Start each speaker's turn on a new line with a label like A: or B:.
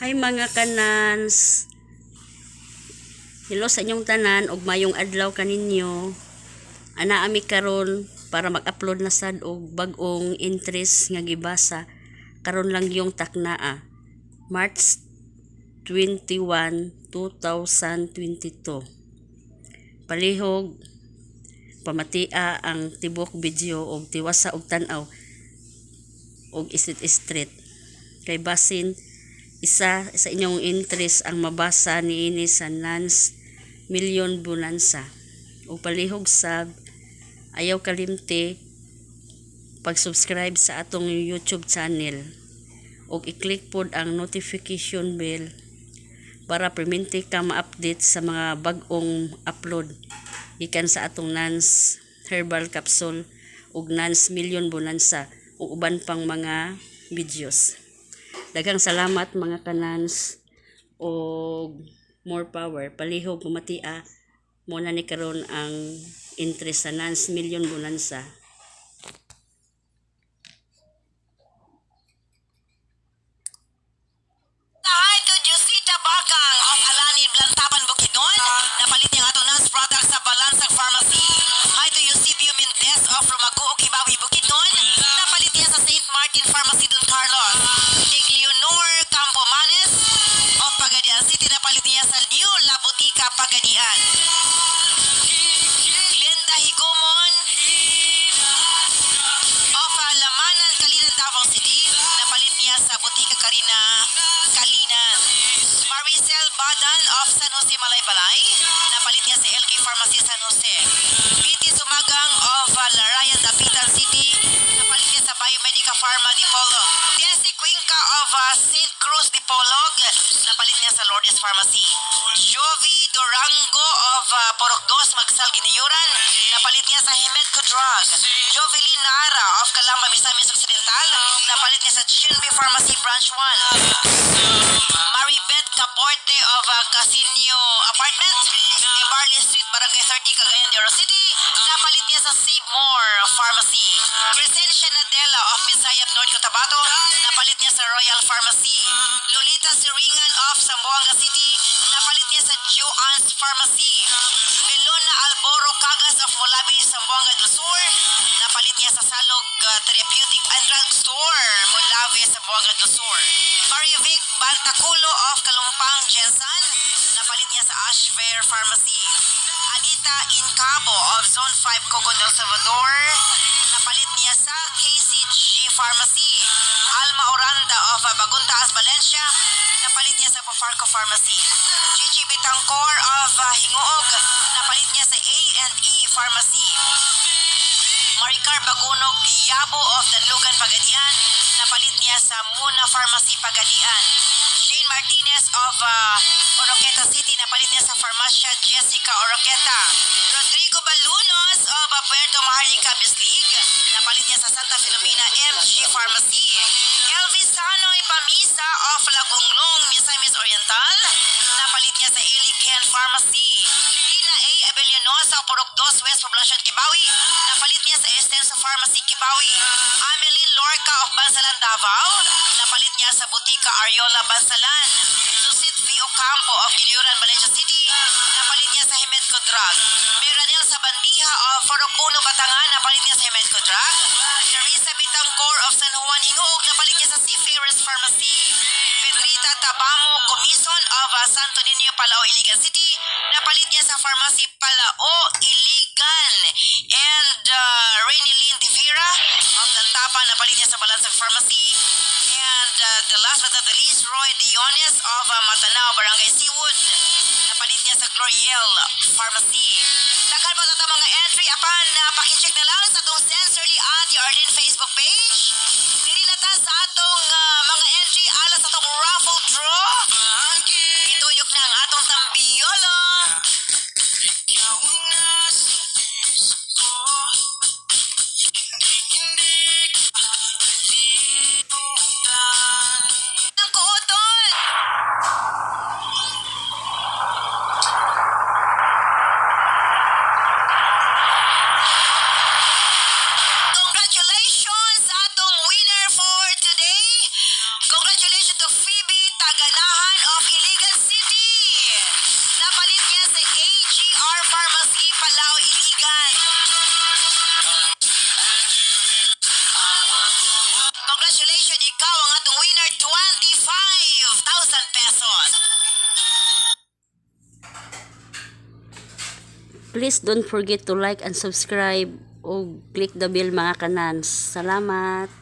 A: Hi, mga kanans. Hello sa inyong tanan ug mayong adlaw kaninyo. Ana ami karon para mag-upload na sad og bag-ong entries nga gibasa karon lang yung taknaa, March 21, 2022. Palihog pamatia ang tibok video og tiwasa og tan-aw og street street kay basin isa sa inyong interest ang mabasa niini sa Nance Million Bonanza. Ug palihog sab ayaw kalimti pag-subscribe sa atong YouTube channel ug i-click pod ang notification bell para perminti ka ma-update sa mga bag-ong upload gikan sa atong Nance Herbal Capsule ug Nance Million Bonanza ug uban pang mga videos. Daghang salamat, mga kanans, og more power. Palihog pamatia mo na ni karon ang interest sa Nance Million Bonanza.
B: Hi to Josita Bakang of Alani Blantapan, Bukidnon. Napalit niya ang atong Nance product sa Balansang Pharmacy. Hi to Eusebio Mendez of Rumaguo, Kibawi, Bukidnon. Napalit niya sa St. Martin Pharmacy, Don Carlos. Nick Leonor Campomanes of Pagadian City. Napalit niya sa New La Botica, Pagadian. Glenda Higumon of Lamanan, Kalinan, Davao City. Napalit niya sa Botika Karina, Kalinan. Maricel Badan of San Jose, Malaybalay. Napalit niya sa LK Pharmacy, San Jose. BT Sumagang of Larayan, Dapitan City. Napalit niya sa Biomedica Pharma, Dipolog. Tessie Cuenca of St. Cruz, Dipolog. Napalit niya sa Lourdes Pharmacy. Jovi Durango of Porok Dos, Magsal, Giniyuran. Napalit niya sa Himedco Drug. Jovelyn Nara of Calamba, Misamis Occidental. Napalit niya sa Chinby Pharmacy Branch 1. Maribeth Caporte of Casino Apartment, Ebarly Street, Barangay 30, Cagayan de Oro City. Napalit niya sa Save More Pharmacy. Crescencia Nadela of Misayap, North Cotabato. Napalit niya sa Royal Pharmacy. Lolita Siringan of Zamboanga City. Napalit niya sa Joanne's Pharmacy. Melona Alboro Cagas of Molabi, Zamboanga del Sur. Napalit niya sa Salog Therapeutic and Drug Store, Molave, Zamboanga del Sur. Marivic Bantaculo of Kalumpang, Gensan. Napalit niya sa Ashfair Pharmacy. Anita Incabo of Zone 5, Cogon del Salvador. Napalit niya sa KCG Pharmacy. Alma Oranda of Baguntaas, Valencia. Napalit niya sa Pofarco Pharmacy. Chichi Bitancor of Hingoog. Napalit niya sa A&E Pharmacy. Maricar Bagunog Giyabo of Danlugan, Pagadian. Napalit niya sa Muna Pharmacy, Pagadian. Jane Martinez of Oroqueta City. Napalit niya sa Farmacia Jessica Oroqueta. Rodrigo Balunos of Puerto Maharlika, Bislig. Napalit niya sa Santa Filomena MG Pharmacy. Elvis Sanoy Pamisa of Lagonglong, Misamis Oriental. Napalit niya sa Eli Ken Pharmacy. Tina A. Abellanosa, Purok Dos, West Poblacion, Kibawi. Napalit niya sa Estenso Pharmacy, Kibawi. Ameline Lorca of Bansalan, Davao. Napalit niya sa Butika Ariola, Bansalan. Lucit V. Ocampo of Giliuran, Valencia City. Napalit niya sa Himedco Drug. Meranel Sabandiha of Purok Uno, Batangan. Napalit niya sa Himedco Drug. Teresa Bitancor of San Juan, Hingoog. Napalit niya sa Seafarers Pharmacy. Pedrita Tabamo Comison of Santo Niño, Palao, Iligan City. Napalit niya sa Pharmacy Palao, Iligan. And Rainy Lynn De Vera of Lantapa. Napalit niya sa Balansag Pharmacy. And the last but not the least, Roy Dionis of Matanao, Barangay Seawood. Napalit niya sa Gloriel Pharmacy. Daghan pa ito mga entry apan pakicheck na lang sa atong Sincerely Ate Arlene Facebook page. Diri na ta sa atong mga entry alas sa atong raffle draw. Ituyok na ang atong tambiyolo.
C: Ikaw ang nasa isip ko. Hindi ka kalimutan.
B: Ang kuuton. Congratulations sa atong winner
A: Please don't forget to like and subscribe o click the bell, mga kanans. Salamat.